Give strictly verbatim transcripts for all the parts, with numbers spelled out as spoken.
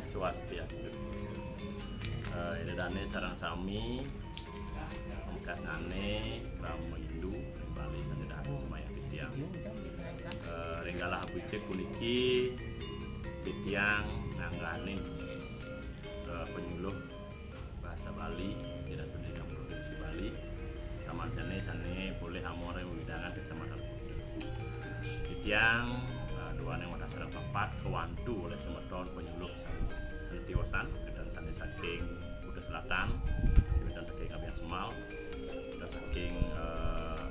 Swastiastu. Eh, Ida dané sareng sami, mekasnané krama Hindu ring Bali sané dahat sumayang titiang. Eh, ring galah becik puniki titiang nangganin, eh, penyuluh bahasa Bali, Dinas Pendidikan Provinsi Bali, kamarginé sané polih amora ring wewidangan Kecamatan Kuta. Titiang, eh, duaning wantah sareng papat kawantu olih semeton penyuluh sané tiosan, wénten sané saking Kuta Selatan, wénten saking Abiansemal, wénten saking, eh,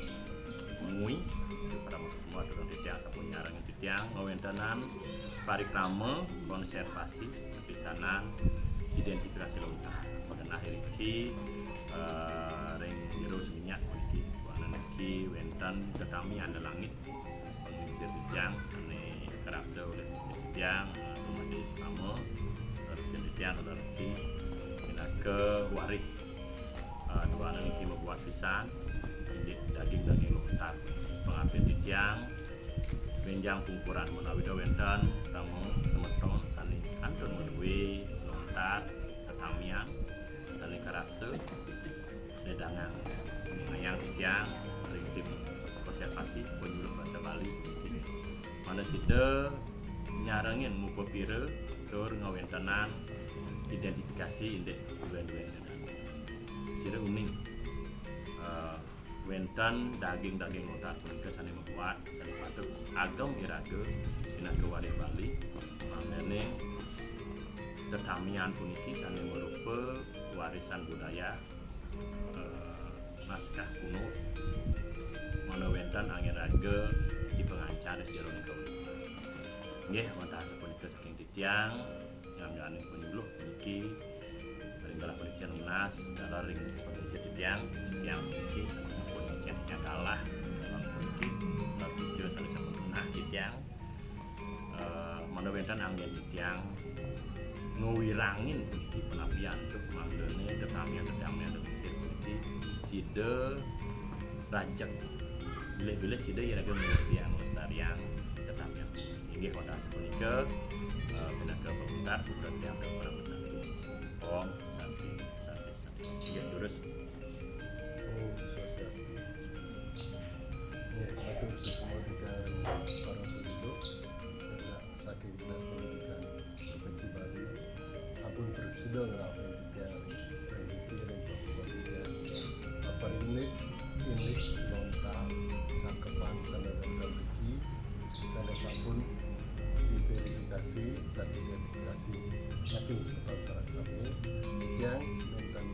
Mengwi, Pada Masuk Semua, durung titiang sampun nyarengin titiang ngawéntenan parikrama konservasi sepisanan identifikasi lontar. Magenah iriki, eh, ring jero Seminyak puniki, wénten niki wénten tetamian lelangit panglingsir titiang sané karaksa olih Gusti titiang, eh, dumadé Sukama, terus titiang, saudara titiang, pinaka warih, eh, duaning niki mabuat pisan, indik daging-daging lontar. Pangaptin titiang, bénjang pungkuran menawi da wénten tama semeton sané kantun madué lontar tetamian sané karaksa, nedangang ningayang titiang ring tim konservasi penyuluh bahasa Bali. Mangda sida nyarengin mupapira tur ngawéntenan identifikasi indik duén-duén. Sira uning, eh, wénten daging-daging lontar punika sané mabuat, sané patut agem iraga pinaka warih Bali, mangdané tetamian puniki sané marupa warisan budaya, eh, naskah kuno, mangda wénten anggén raga dipangancar ring sajeroning kawéntenan. Inggih, wantah sapunika saking titiang, nyangganing penyuluh puniki, ring galah puniki nunas, galah ring panglingsir titiang, titiang puniki sané sampun ngicén titiang galah, galah puniki, galah pica sané sampun nunas titiang, eh, mangda wénten anggén titiang ngawirangin puniki panapian antuk mangdané tetamian-tetamian ring sir puniki sida rajeg. Bilih-bilih sida iraga nglestariang, nglestariang tetamian. Inggih wantah sapunika, eh, pinaka pamungkas, puputang titiang antuk parama santi. Om Santi, Santi, Santi. Inggih, terus. Om Swastiastu. Nggih, matur suksma titiang para penyuluh saking Dinas Pendidikan Provinsi Bali. Ampun prasida ngrauhin titiang ring niki ring pakuan titiang. Paparindik indik lontar sangkepan sané wénten niki sané sampun diverifikasi lan diidentifikasi saking semeton sareng sami. Titiang nénten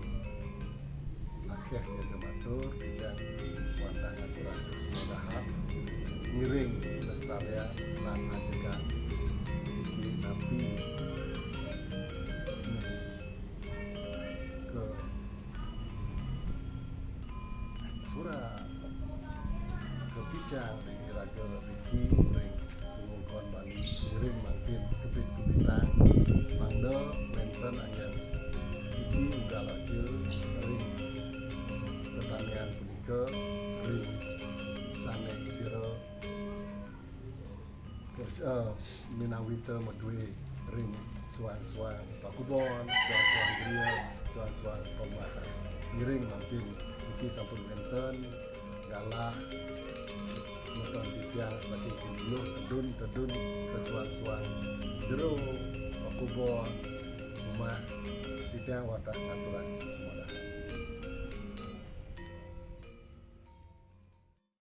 akéh nyaga matur, titiang wantah ngaturang suksma dahat ngiring lestariang lan ajegang niki napi ka surat kapicang ring iraga niki ring wewengkon Bali, ngiring mangkin kebit-kebitang mangda wénten anggén niki ugal aja ring tetamian punika ring sané sira Terus, eh, minawita madué ring suang-suang pakubon, suang-suang griya, suang-suang pamratan. Ngiring mangkin niki sampun wénten galah semeton titiang saking Kinuluh tedun-tedun ka suang-suang jero pakubon umah titiang wantah ngaturang suksma dahat.